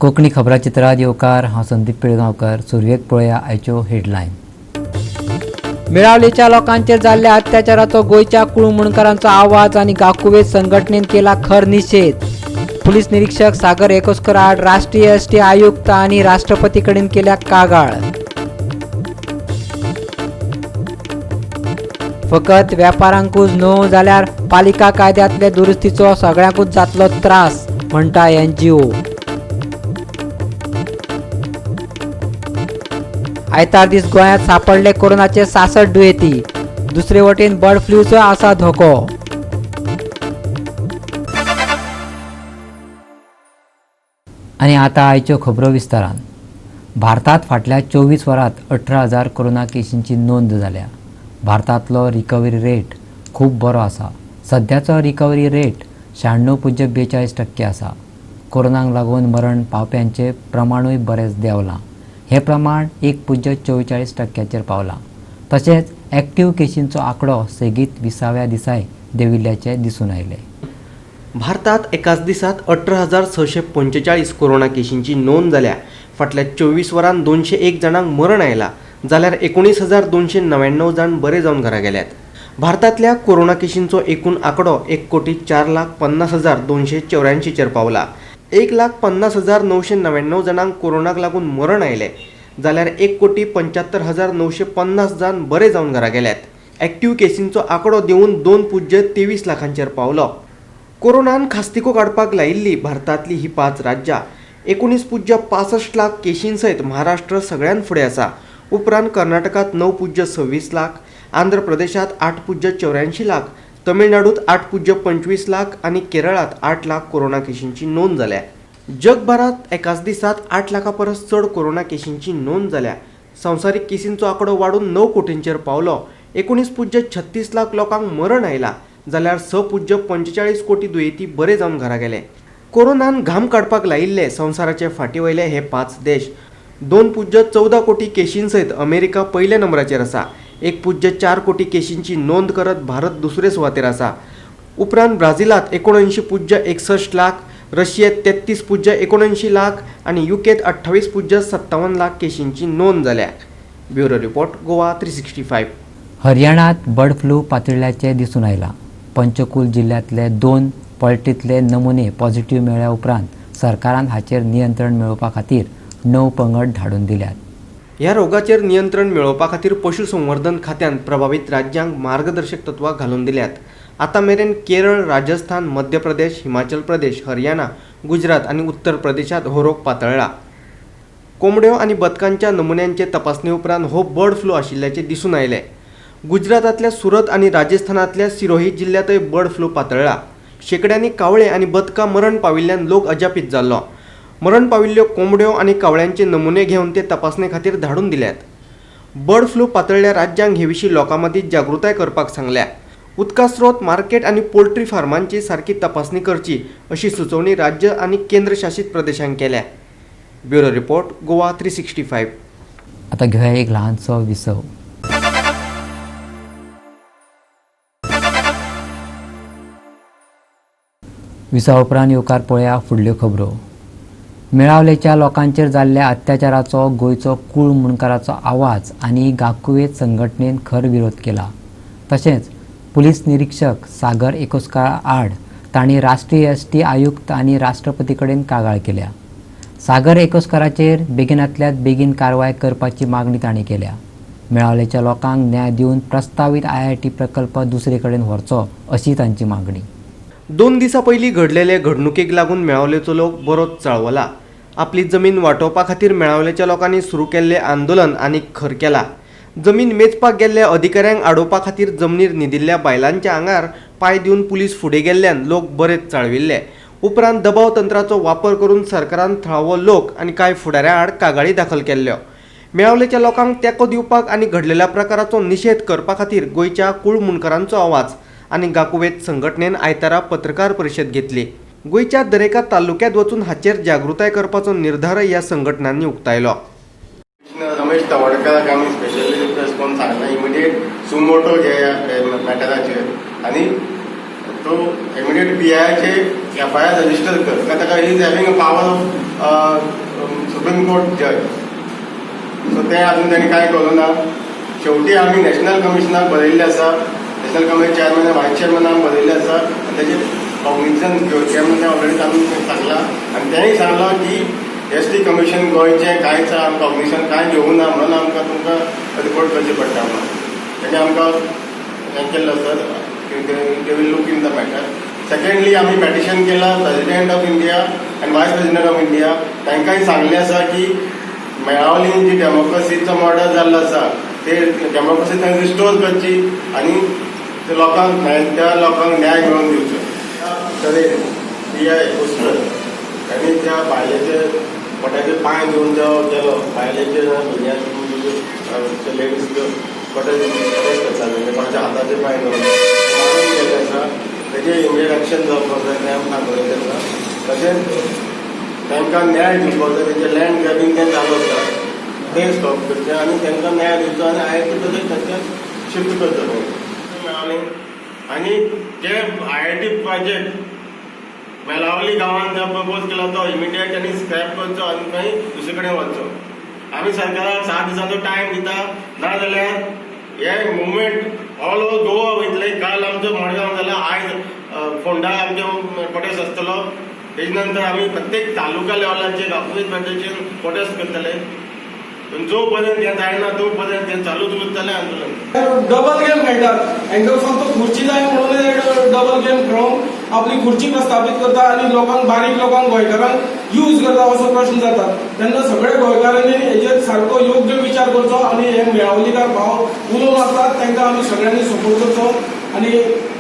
कोंकणी खबराचित्रात येवकार. हांव संदीप पिळगांवकर. सुरवेक पळोवया आयच्यो हेडलायन. मेळावलेच्या लोकांचेर जाल्ल्या अत्याचाराचो गोंयच्या कुळमुणकारांचो आवाज आनी गाकुवेत संघटनेन केला खर निशेध. पुलीस निरीक्षक सागर एकोस्कर आड राष्ट्रीय एसटी आयुक्त आनी राष्ट्रपती कडेन केल्या कागाळ. फकत व्यापारांकूच न्हू जाल्यार पालिका कायद्यांतले दुरुस्तीचो सगळ्यांकूच जातलो त्रास, म्हणटा एनजीओ. आयतार दीस गोंयांत सापडले कोरोनाचे 66 दुयेंती. दुसरे वटेन बर्ड फ्लूचो आसा धोको. आनी आतां आयच्यो खबरो विस्तारान. भारतात फाटल्या 24 वरांत 18,000 कोरोना केशींची नोंद जाल्या. भारतांतलो रिकवरी रेट खूब बरो आसा. सद्याचो रिकवरी रेट 96.42% आसा. कोरोनाक लागून मरण पावप्यांचें प्रमाणूय बरेंच देंवलां. हें प्रमाण 1.44%चेर पावलां. तशेंच एक्टीव केशींचो आंकडो सेगीत 20व्या दिसाय देंविल्ल्याचें दिसून आयलें. भारतात एकाच दिसात 18,645 कोरोना केशींची नोंद जाल्या. फाटल्या 24 वरांत 201 जाणांक मरण आयलां, जाल्यार 19,299 जाण बरे जावन घरा गेल्यात. भारतांतल्या कोरोना केशींचो एकूण आंकडो 1,04,50,284चेर पावला. 1,50,999 जाणांक कोरोनाक लागून मरण आयलें, जाल्यार 1,75,950 जाण बरे जावन घरा गेल्यात. एक्टीव केशींचो आंकडो देंवून 2.23 लाखांचेर पावलो. कोरोनान खास्तिको काडपाक लायिल्ली भारतांतली ही 5 राज्यां. 19.65 लाख केशीं सयत महाराष्ट्र सगळ्यान फुडें आसा. उपरांत कर्नाटकांत 9.26 लाख, आंध्र प्रदेशांत 8.84 लाख, तमिळनाडूंत 8.25 लाख आनी केरळांत 8 लाख कोरोना केशींची नोंद जाल्या. जगभरांत एकाच दिसात 8 लाखां परस चड कोरोना केशींची नोंद जाल्या. संवसारीक केशींचो आंकडो वाडून 9 कोटींचेर पावलो. 19.36 लाख लोकांक मरण आयलां, जाल्यार 6.45 कोटी दुयेंती बरे जावन घरा गेले. कोरोनान घाम काडपाक लायिल्ले संवसाराचे फाटी वयले हे 5 देश. 2.14 कोटी केशीं सयत अमेरिका पयल्या नंबराचेर आसा. 1.4 कोटी केशींची नोंद करत भारत दुसरे सुवातेर आसा. उपरांत ब्राझिलांत 79.61 लाख, रशियेंत 33.79 लाख आनी युकेंत 28.57 लाख केशींची नोंद जाल्या. Bureau report, Goa 365. हरियाणात बर्ड फ्लू पातळिल्ल्याचें दिसून आयलां. पंचकुल जिल्ल्यांतले 2 पोल्ट्रींतले नमुने पॉझिटिव्ह मेळ्ळ्या उपरांत सरकारान हाचेर नियंत्रण मेळोवपा खातीर 9 पंगड धाडून दिल्यात. ह्या रोगाचेर नियंत्रण मेळोवपा खातीर पशुसंवर्धन खात्यान प्रभावीत राज्यांक मार्गदर्शक तत्वां घालून दिल्यात. आतां मेरेन केरळ, राजस्थान, मध्य प्रदेश, हिमाचल प्रदेश, हरियाणा, गुजरात आनी उत्तर प्रदेशांत हो रोग पातळ्ळा. कोंबड्यो आनी बदकांच्या नमुन्यांचे तपासणे उपरांत हो बर्ड फ्लू आशिल्ल्याचें दिसून आयलें. गुजरातांतल्या सुरत आनी राजस्थानांतल्या सिरोही जिल्ल्यांतय बर्ड फ्लू पातळ्ळा. शेंकड्यांनी कावळे आनी बदकां मरण पाविल्ल्यान लोक अजापीत जाल्लो. मरण पाविल्ल्यो कोंबड्यो आनी कावळ्यांचे नमुने घेवन ते तपासणे खातीर धाडून दिल्यात. बर्ड फ्लू पातळ्ळ्या राज्यांक हे विशीं लोकां मदीं जागृताय करपाक सांगल्या. उदका स्रोत, मार्केट आनी पोल्ट्री फार्मांची सारकी तपासणी करची अशी सुचोवणी राज्य आनी केंद्रशासीत प्रदेशांक केल्या. Bureau report, Goa 365. आतां घेवया एक ल्हानसो विसव. विसवा उपरांत येवकार पळया फुडल्यो खबरो. मेळावलेच्या लोकांचेर जाल्ल्या अत्याचाराचो गोंयचो कूळ मुणकाराचो आवाज आनी गाकुवेत संघटनेन खर विरोध केला. तशेंच पुलीस निरीक्षक सागर एकोस्कार आड तांणी राष्ट्रीय एसटी आयुक्त आनी राष्ट्रपती कडेन कागाळ केल्या. सागर एकोस्काराचेर बेगिनांतल्यात बेगीन कारवाय करपाची मागणी तांणी केल्या. मेळावलेच्या लोकांक न्याय दिवन प्रस्तावीत IIT प्रकल्प दुसरे कडेन व्हरचो अशी तांची मागणी. 2 दिसां पयलीं घडलेले घडणुकेक लागून मेळावलेचो लोक बरोच चाळवला. आपली जमीन वाटोवपा खातीर मेळावलेच्या लोकांनी सुरू केल्लें आंदोलन आनीक खर केलां. जमीन मेजपाक गेल्ल्या अधिकाऱ्यांक आडोवपा खातीर जमनीर न्हिदिल्ल्या बायलांच्या आंगार पांय दिवन पुलीस फुडें गेल्ल्यान लोक बरेच चाळविल्ले. उपरांत दबाव तंत्राचो वापर करून सरकारान थळावो लोक आनी कांय फुडाऱ्यां आड कागाळी दाखल केल्ल्यो. मेळावलेच्या लोकांक तेंको दिवपाक आनी घडलेल्या प्रकाराचो निशेध करपा खातीर गोंयच्या कुळमुणकारांचो आवाज आनी गाकुवेत संघटनेन आयतारा पत्रकार परिशद घेतली. गोंयच्या दरेका तालुक्यांत वचून हाचेर जागृताय करपाचो निर्धारय ह्या संघटनांनी उक्तायलो. रमेश तवडकराक आमी स्पेशली रिक्वेस्ट करून सांगला, इमिडिएट सुमोटो घे ह्या मॅटराचेर आनी तो इमिडिएट पी आयचे एफ I R register कर, कारण ताका is having a power of Supreme Court जज. सो तें अजून तांणी कांय करूं ना. शेवटी आमी नॅशनल कमिशनाक बरयल्लें आसा, नॅशनल कमिशन चेअरमॅन, वायस चेअरमॅनाक बरयल्लें आसा आनी तेजें कॉग्निजन्स घेवचें म्हणून तें ऑलरेडी आमी सांगलां. आनी तेंय सांगलां की एस टी कमिशन गोंयचें कांयच कॉग्निशन कांय घेवंक ना म्हणून आमकां तुमकां रिपोर्ट करचें पडटा म्हणून. तेणें आमकां हें केल्लें आसा, they will look in the matter. Secondly, आमी पेटिशन केलां President of India आनी Vice President of India, तांकांय सांगलें आसा की मेळावली जी डेमोक्रेसीचो मर्डर जाल्लो आसा ते डेमोक्रेसी थंय रिस्टोर करची आनी ते लोकांक, त्या लोकांक न्याय मेळोवन दिवचो. त्या तरेन पी I पुष्कर आनी त्या बायलेचे पोटाचे पांय घेवन जो गेलो, बायलेचे, भुरग्यांक, लेडीज पोटाचे करता, कोणाच्या हाताचे पांय घेवन मारून गेल्ले आसा, तेजे इमिडिएट एक्शन जावपाक जाय तें आमकां बरयलें आसा. तशेंच तांकां न्याय दिवपाक जाय. तेंचे लँड ग्रॅबिंग तें चालू आसा, तें स्टॉप करचें आनी तांकां न्याय दिवचो आनी I I T project तांकां शिफ्ट करचो मेळावली. आनी जे I I T project Melauli गांवांत जो प्रपोज केला तो इमिडिएट आनी स्क्रॅप करचो आनी थंय दुसरे कडेन वचचो. आमी सरकाराक 7 दिसांचो टायम दिता, नाजाल्यार हे मुवमेंट ऑल ओवर गोवा वयतले. काल आमचो मडगांव जाला, आयज फोंडा आमचो प्रोटेस्ट आसतलो. तेजे नंतर आमी प्रत्येक तालुका लेवलाचेर गांवगिरी फेडरेशन प्रोटेस्ट करतले. जो पर्यंत हें जायना तो पर्यंत हें चालूच उरतलें आंदोलन. डबल गेम खेळटात. हांकां फक्त खुर्ची जाय म्हणून डबल गेम खेळोन आपली खुर्ची प्रस्थापीत करता आनी लोकांक, बारीक लोकांक, गोंयकारांक यूज करता असो प्रश्न जाता. तेन्ना सगळे गोंयकारांनी हेजेर सारको योग्य विचार करचो आनी हे मेळावलीकार भाव उलोवन आसतात तांकां आमी सगळ्यांनी सपोर्ट करचो आनी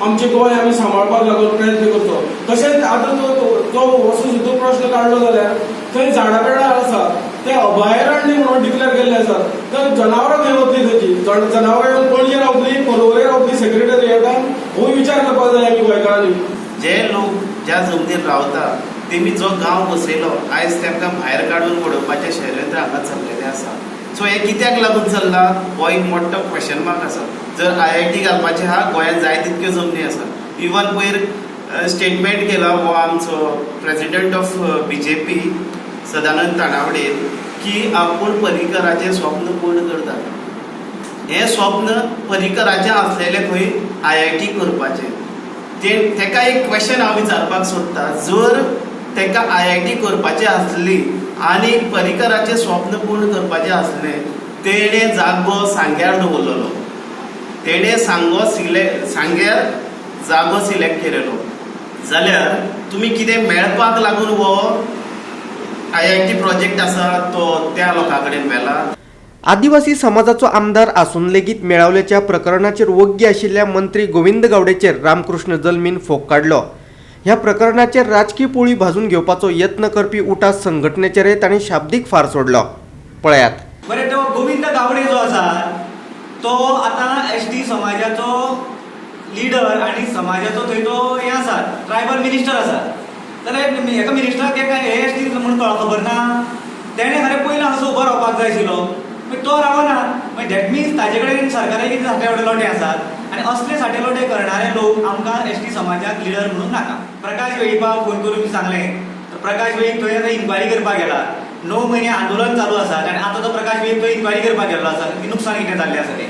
आमचें गोंय आमी सांबाळपाक लागून प्रयत्न करचो. तशेंच आतां तो तो असो सुद्दां प्रश्न काडलो जाल्यार थंय झाडां पेडां आसा, ते अभयारण्य म्हणून डिक्लेअर केल्ले आसात, तर जनावरां खंय वतली थंयची? जनावरां येवन पणजे रावतली, पर्वरे रावतली सेक्रेटरिएटान? होय विचार करपाक जाय आमी गोंयकारांनी. जे लोक ज्या जमनीर रावता तेमी जो गांव बसयलो, आयज तांकां भायर काडून उडोवपाचें षडयंत्र हांगा चल्लेलें आसा. सो हें कित्याक लागून चल्लां हो एक मोठो क्वेश्चन मार्क आसा. जर I I T घालपाचें आहा, गोंयांत जाय तितक्यो जमनी आसा. इवन पयर स्टेटमेंट केला हो आमचो president of BJP Sadanand Tanavade की आपूण पर्रीकराचें स्वप्न पूर्ण करता. हें स्वप्न पर्रीकराचें आसलेलें खंय I I T करपाचें. ते तेका एक क्वेश्चन हांव विचारपाक सोदतां, जर तेका I I T करपाचें आसली आनी पर्रीकराचें स्वप्न पूर्ण करपाचें आसलें, तेणें जागो सांग्यार दवरलेलो, तेणें सांगो सिलेक्ट, सांग्यार जागो सिलेक्ट केलेलो जाल्यार तुमी कितें मेळपाक लागून हो I I T project आसा तो त्या लोकां कडेन व्हेला? आदिवासी समाजाचो आमदार आसून लेगीत मेळावल्याच्या प्रकरणाचेर वग्गी आशिल्ल्या मंत्री गोविंद गावडेचेर रामकृष्ण जल्मीन फोग काडलो. ह्या प्रकरणाचेर राजकी पोळी भाजून घेवपाचो यत्न करपी उटास संघटनेचेरय तांणी शाब्दीक फार सोडलो. पळयात. बरें, तो गोविंद गावडे जो आसा तो आतां एस टी समाजाचो लिडर आनी समाजाचो थंय तो हें आसा, ट्रायबल मिनिस्टर आसा. जाल्यार हेका मिनिस्टराक हे एस टी म्हणून खबर ना? तेणें खरें पयलीं हांगासर उबो रावपाक जाय आशिल्लो, मागीर तो रावना. मागीर that means ताजे कडेन सरकारा कितें साठे लोटे आसात आनी असले साठे लोटे करणारे लोक आमकां एस टी समाजाक लिडर म्हणून नाका. प्रकाश वेळीपाक फोन करून सांगलें तर प्रकाश वेळीप थंय आतां इन्क्वायरी करपाक गेला. 9 म्हयने आंदोलन चालू आसा आनी आतां तो प्रकाश वेळीप थंय इन्क्वायरी करपाक गेल्लो आसा की नुकसान कितें जाल्लें आसा तें.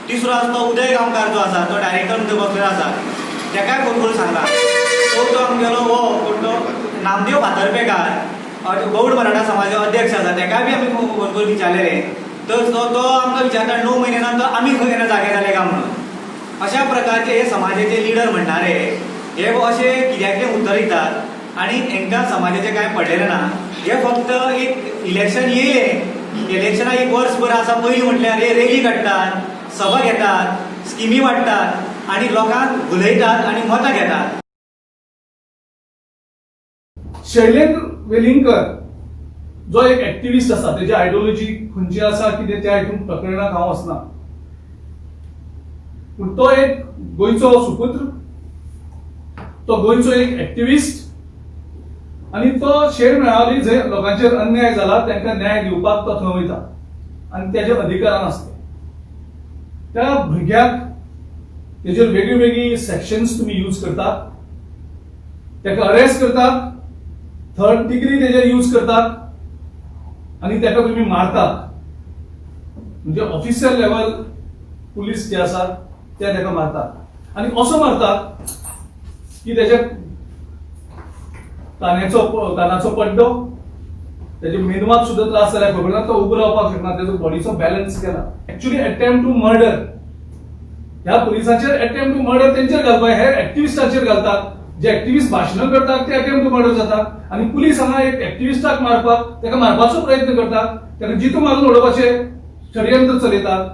तिसरो आसा तो उदय गांवकार जो आसा, तो डायरेक्टर थंय बसलेलो आसा, तेकाय फोन करून सांगला. चवथो आमगेलो हो कोण तो नामदेव फातर्पेकार, गौड मराठा समाजाचो अध्यक्ष आसा, तेकाय बी आमी फोन करून विचारलेलें तर तो तो आमकां विचारता 9 म्हयने नंतर आमी खंय केन्ना जागे जाले काय म्हणून. अशा प्रकारचे हे समाजाचे लिडर म्हणणारे हे अशे कित्याक उत्तर दितात आनी हेंकां समाजाचें कांय पडलेलें ना. हे फक्त एक इलेक्शन येयलें, इलेक्शनाक एक वर्सभर आसा पयलीं म्हटल्यार हे रेली काडटात, सभा घेतात, स्किमी वांट्टात आनी लोकांक भुलयतात आनी मतां घेतात. शैलेंद्र वेलिंगकर जो एक एक्टिविस्ट आसा, तेजी आयडियोलॉजी खंयची आसा कितें त्या हितून प्रकरणाक हांव वचना, पूण तो एक गोंयचो सुपुत्र, तो गोंयचो एक एक्टिविस्ट आनी तो शेर मेळावली जंय लोकांचेर अन्याय जाला तांकां न्याय दिवपाक तो थंय वयता आनी तेज्या अधिकारान आसता. त्या भुरग्याक तेजेर वेगळी वेगळी सेक्शन्स तुमी यूज करतात, ताका अरेस्ट करतात, थर्ड डिग्री तेजेर यूज करतात आनी ताका तुमी मारतात. म्हणजे ऑफिशियल लेवल पुलीस जे आसात ते ताका मारतात आनी असो मारतात की तेच्या कानाचो पड्डो, त्याच्या मेंदवाक सुद्धा त्रास जाल्यार खबर ना, तो उबो रावपाक शकना, तेजो बॉडीचो बॅलन्स गेला. एक्च्युअली अटेम्प्ट टू मर्डर ह्या पुलिसांचेर, अटेम्प्ट टू मर्डर तेंचेर घालपाक, हे एक्टिविस्टाचेर घालतात. जे एक्टिविस्ट भाशणां करतात ते अटेम्प्ट टू मर्डर जातात आनी पुलीस हांगा एक एक्टिविस्टाक मारपाक, ताका मारपाचो प्रयत्न करतात, ताका जितो मारून उडोवपाचें षडयंत्र चलयतात,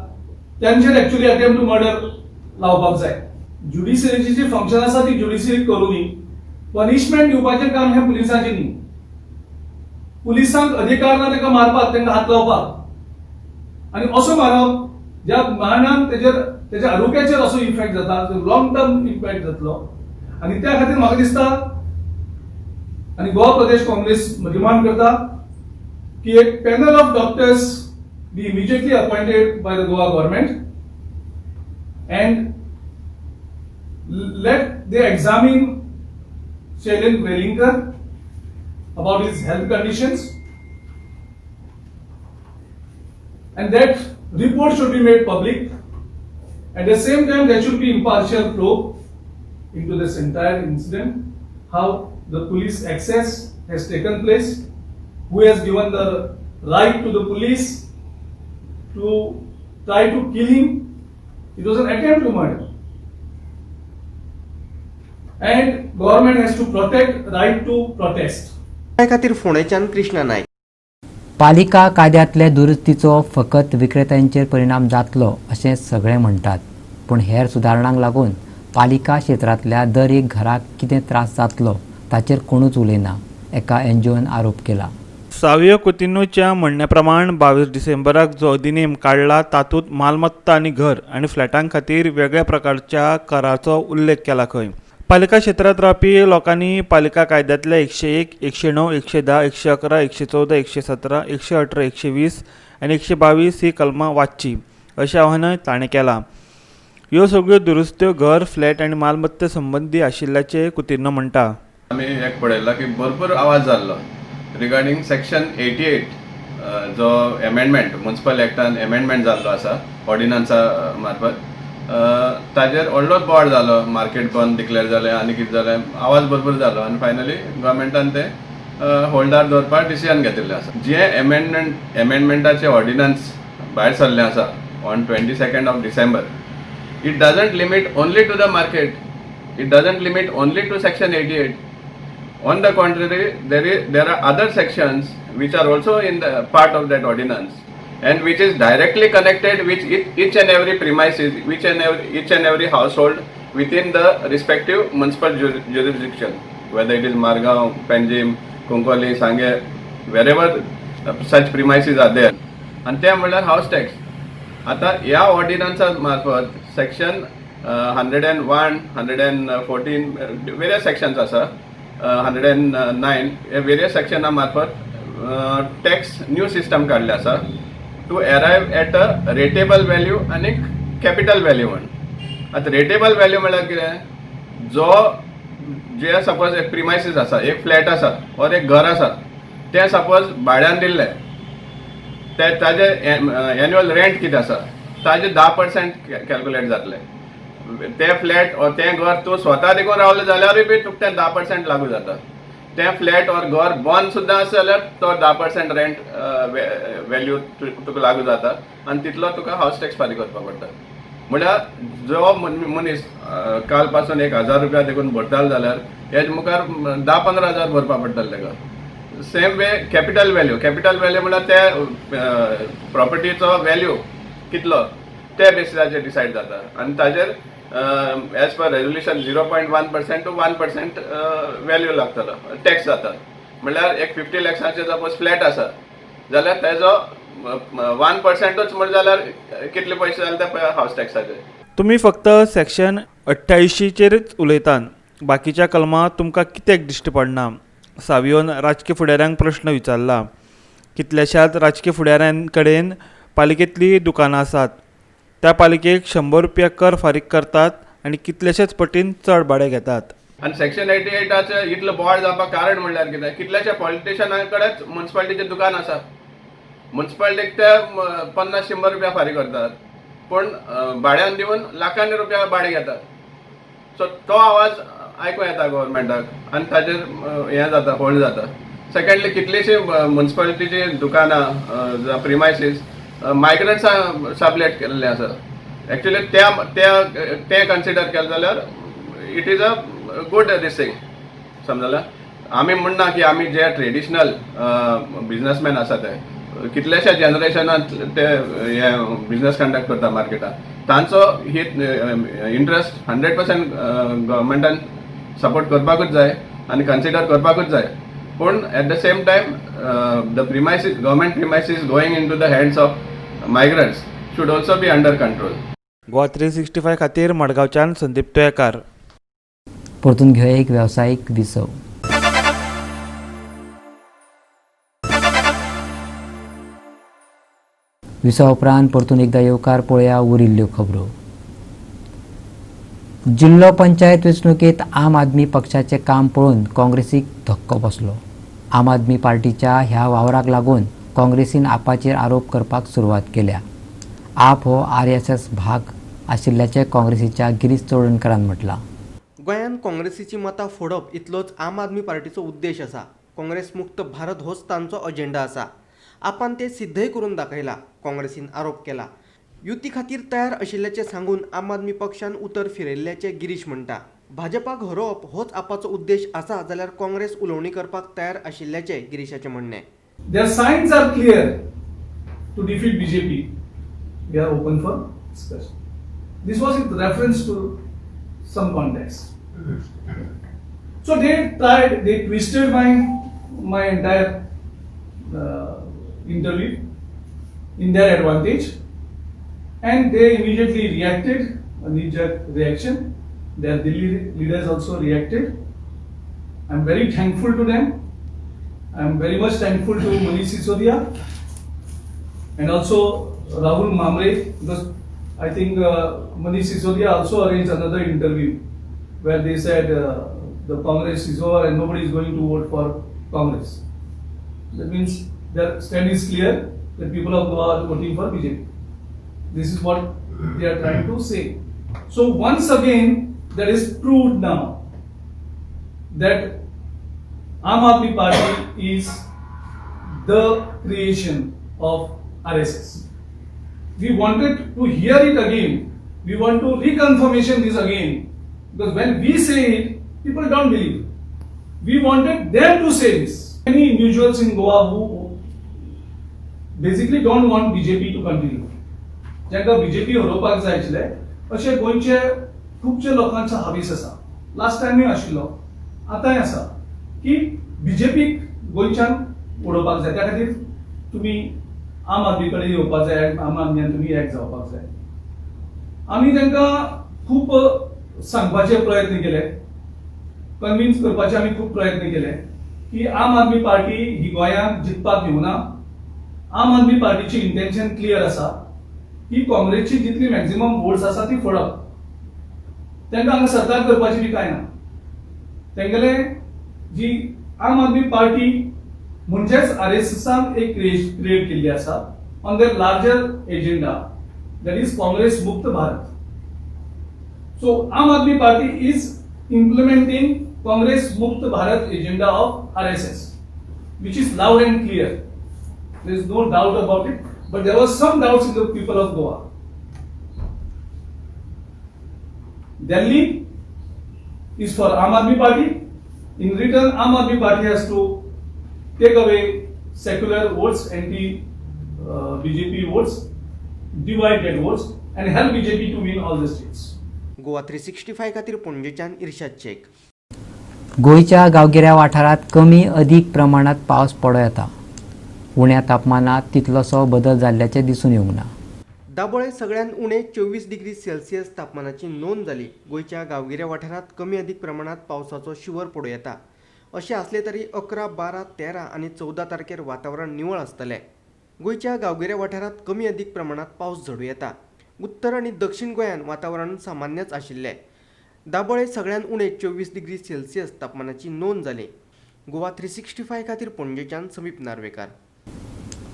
त्यांचेर एक्च्युअली अटेम्प्ट टू मर्डर लावपाक जाय. ज्युडिशरीची जी फंक्शन आसा ती ज्युडिशरी करूं. पनिशमेंट दिवपाचें काम हें पुलिसांचें न्ही. पुलिसांक अधिकार ना ताका मारपाक, तांकां हात लावपाक. आनी असो मारप ज्या मारणान तेजेर, तेच्या आरोग्याचेर असो इफेक्ट जाता, लॉंग टर्म इम्पॅक्ट जातलो. आनी त्या खातीर म्हाका दिसता आनी गोवा प्रदेश काँग्रेस डिमांड करता की एक panel of doctors be immediately appointed by the Goa government and let they examine Shailen Velingkar about his health conditions, and that report should be made public. At the same time, there should be impartial probe into this entire incident, how the police access has taken place, who has given the right to the police to try to kill him. It was an attempt to murder. And government has to protect right to protest. त्या खातीर फोंडेच्यान कृष्णा नायक. पालिका कायद्यांतले दुरुस्तीचो फकत विक्रेत्यांचेर परिणाम जातलो अशें सगळे म्हणटात, पूण हेर सुदारणांक लागून पालिका क्षेत्रांतल्या दर एक घराक कितें त्रास जातलो ताचेर कोणूच उलयना, एका एनजीओन आरोप केला. सावियो कुतिन्होच्या म्हणण्या प्रमाण 22 डिसेंबराक जो अधिनेम काडला तातूंत मालमत्ता आनी घर आनी फ्लॅटां खातीर वेगळ्या प्रकारच्या कराचो उल्लेख केला खंय. पालिका क्षेत्रांत रावपी लोकांनी पालिका कायद्यांतल्या 101, 109, 110, 111, 114, 117, 118, 120 आनी 122 ही कलमां वाचची अशें आवाहनय ताणें केलां. ह्यो सगळ्यो दुरुस्त्यो घर, फ्लॅट आनी मालमत्ते संबंदी आशिल्ल्याचें कुतिन्हो म्हणटा. आमी एक पळयलां की भरपूर आवाज जाल्लो रिगार्डींग सेक्शन 88, जो एमेंडमेंट म्युन्सिपल एक्टान एमेंडमेंट जाल्लो आसा ऑर्डिनन्सा मार्फत, ताजेर व्हडलो बोवाळ जालो, मार्केट बंद डिक्लेअर जालें आनी कितें जालें, आवाज भरपूर जालो आनी फायनली गव्हर्मेंटान तें होल्डार दवरपाक डिसिजन घेतिल्लें आसा. जे एमेंडमेंटाचे ऑर्डिनन्स भायर सरलें आसा on 22nd of December, it doesn't limit only to the market, it doesn't limit only to section 88. On the contrary, there are other sections which are also in the part of that ordinance and which is directly connected with each and every premises, each and every household within the respective municipal jurisdiction, whether it is Margao, Panjim, Cuncolim, Sanguem, wherever such premises are there. आणि ते म्हणल्यार हावस tax. आतां ह्या ऑर्डिनन्सा मार्फत section 101, 114, various sections आसा, 109, हे various सेक्शना मार्फत tax new system काडले आसा to arrive at a rateable value आनी कॅपिटल व्हॅल्यू म्हण. आतां रेटेबल व्हॅल्यू म्हळ्यार कितें? जो जे सपोज एक प्रिमायसीस आसा, एक फ्लॅट आसा ऑर एक घर आसा, तें सपोज भाड्यान दिल्लें, ते ताजे एन्युअल रेंट कितें आसा ताजे 10% कॅल्कुलेट जातलें. तें फ्लॅट ऑर तें घर तूं स्वता देखून रावलें जाल्यारूय बी तुका तें 10% लागू जाता. तें फ्लॅट ऑर घर बंद सुद्दां आसा जाल्यार तो 10% रेंट व्हॅल्यू तुका लागू जाता आनी तितलो तुका हावस टॅक्स फारीक करपाक पडटा. म्हळ्यार जो मनीस काल पासून 1000 रुपया देखून भरतालो जाल्यार हेज मुखार 10-15 हजार भरपा पडटले ताका. Same way capital value. Capital value म्हळ्यार ते प्रॉपर्टीचो व्हॅल्यू कितलो ते बेसिसाचेर डिसायड जाता आनी ताजेर as per resolution 0.1% to 1% value लागतलो, टॅक्स जाता. म्हणल्यार एक 50 लॅक्साचें सपोज फ्लॅट आसा जाल्यार तेजो 1%ूच म्हण जाल्यार कितले पयशे जाले ते हावस टॅक्साचे. तुमी फक्त सेक्शन 88चेरच उलयतात, बाकीच्या कलमां तुमकां कित्याक दिश्टी पडना, सावियोन राजकी फुडाऱ्यांक प्रश्न विचारला. कितल्याशाच राजकी फुडाऱ्यां कडेन पालिकेंतलीं दुकानां आसात. त्या पालिकेक 100 रुपया कर फारीक करतात. आनी कितलेशेच पटीन चड भाडें घेतात. आनी सेक्शन 88 इतलो बोवाळ जावपाक कारण म्हणल्यार कितें, कितल्याशा पॉलिटिशना कडेच मुन्सिपालिटीचें दुकान आसा. मुन्सिपालिटीक ते 50-100 रुपया फारीक करतात, पूण भाड्यान दिवन लाखांनी रुपया भाडें घेतात. सो तो आवाज आयकूं येता गव्हर्मेंटाक आनी ताजेर हें जाता, होल्ड जाता. सेकंडली, कितलीशीं मुन्सिपालिटीचीं दुकानां जावं प्रिमायसीस मायग्रंट्सां सबलेट केल्लें आसा. एक्चुली तें कन्सिडर केलें जाल्यार it is a good this thing. समजलें? आमी म्हणना की आमी जे ट्रेडिशनल बिजनसमॅन आसा ते कितल्याश्या जनरेशनात ते हे बिजनस कंडक्ट करता मार्केटान, तांचो ही इंट्रस्ट 100% गव्हर्मेंटान सपोर्ट करपाकूच जाय आनी कन्सिडर करपाकूच जाय. पूण at the same time the premises, government premises going into the hands of migrants should also be under control. Goa 365 खातीर मडगांवच्यान संदीप तुयेकार. परतून घेवया एक वेवसायीक विसव. विसवा उपरांत परतून एकदा येवकार पळोवया उरिल्ल्यो खबरो. जिल्लो पंचायत वेंचणुकेंत आम आदमी पक्षाचें काम पळोवन काँग्रेसीक धक्को बसलो. आम आदमी पार्टीच्या ह्या वावराक लागून काँग्रेसीन आपाचेर आरोप करपाक सुरवात केल्या. आप हो RSS भाग आशिल्ल्याचें काँग्रेसीच्या गिरीश चोडणकारान म्हटलां. गोंयांत काँग्रेसीची मतां फोडप इतलोच आम आदमी पार्टीचो उद्देश आसा. काँग्रेस मुक्त भारत होच तांचो अजेंडा आसा. आपान ते सिद्धय करून दाखयला, काँग्रेसीन आरोप केला. युती खातीर तयार आशिल्ल्याचें सांगून आम आदमी पक्षान उतर फिरयल्ल्याचें गिरीश म्हणटा. भाजपाक हरोवप होच आपाचो उद्देश आसा जाल्यार काँग्रेस उलोवणी करपाक तयार आशिल्ल्याचें गिरीशाचें म्हणणें. Their signs are clear to defeat BJP. We are open for discussion. This was in reference to some context. So they tried, they twisted my entire interview in their advantage, and they immediately reacted, a knee-jerk reaction. Their Delhi leaders also reacted. I am very thankful to them. I am very much thankful to Manish Sisodia and also Rahul Mamre, because I think Manish Sisodia also arranged another interview where they said the Congress is over and nobody is going to vote for Congress. That means their stand is clear that people of Goa are voting for BJP. This is what they are trying to say. So once again, that is proved now that Aam Aadmi Party is the creation of RSS. We wanted to hear it again. We want to reconfirmation this again, because when we say it, people don't believe. We wanted them to say this. Many individuals in Goa who basically don't want BJP to continue. जांकां BJP हरोवपाक जाय आशिल्लें अशे गोंयचे खुबशे लोकांचो हावेस आसा. Last टायमूय आशिल्लो, आतांय आसा की बीजेपीक गोंयच्यान उडोवपाक जाय. त्या खातीर तुमी आम आदमी कडेन येवपाक जाय, आम आदम्यान तुमी एक जावपाक जाय. आमी तांकां खूब सांगपाचे प्रयत्न केले, कन्विन्स करपाचे आमी खूब प्रयत्न केले की आम आदमी पार्टी ही गोंयांत जिखपाक दिवना. आम आदमी पार्टीची इंटेन्शन क्लियर आसा की काँग्रेसची जितली मॅक्झिमम वोट्स आसा ती फोडप. तांकां हांगा सरकार करपाची बी कांय ना. तेंगेले जी आम आदमी पार्टी म्हणजेच आरएसएसान एक क्रिएट केल्ली आसा on their larger agenda, that is Congress मुक्त Bharat. So Aam Aadmi Party is implementing Congress Mukt Bharat agenda of RSS, which is loud and clear. There is no doubt about it. But there was some doubts in the people of Goa. Delhi is for Aam Aadmi Party. In return, Aam Aadmi Party has to take away secular votes, anti-BJP votes, divided votes, and help BJP to win all the states. Goa 365 खातीर पणजेच्यान इर्शाद शेख. गोंयच्या गांवगिऱ्या वाठारांत कमी अदीक प्रमाणांत पावस पडूं येता. उण्या तापमानांत तितलोसो बदल जाल्ल्याचें दिसून येवंक ना. दाबोळे सगळ्यांत उणें 24 डिग्री सेल्सियस तापमानाची नोंद जाली. गोंयच्या गांवगिऱ्या वाठारांत कमी अदीक प्रमाणांत पावसाचो शिंवर पडूं येता. अशें आसलें तरी 11, 12, 13 आनी 14 तारखेर वातावरण निवळ आसतलें. गोंयच्या गांवगिऱ्या वाठारांत कमी अदीक प्रमाणांत पावस झडूं येता. उत्तर आनी दक्षिण गोंयांत वातावरण सामान्यच आशिल्लें. दाबोळे सगळ्यांत उणें 24 डिग्री सेल्सियस तापमानाची नोंद जाली. गोवा 365 खातीर पणजेच्यान समीप नार्वेकार.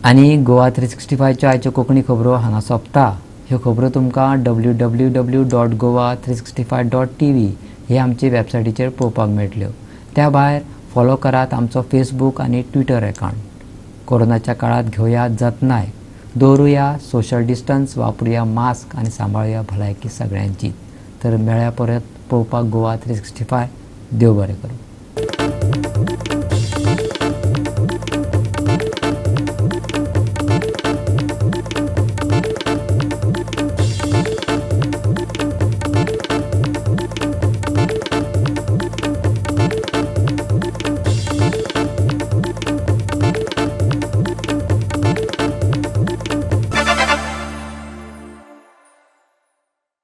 आनी गोवा 365च्यो आयच्यो कोंकणी खबरो हांगा सोंपता. ह्यो खबरो तुमकां www.goa365.tv हे आमचे वेबसायटीचेर पळोवपाक मेळटल्यो. त्या भायर फॉलो करात आमचो फेसबूक आनी ट्विटर एकावंट. कोरोनाच्या काळांत घेवया जतनाय, दवरुया सोशल डिस्टन्स, वापरुया मास्क आनी सांबाळुया भलायकी सगळ्यांची. तर मेळ्या परत पळोवपाक गोवा 365. देव बरें करूं.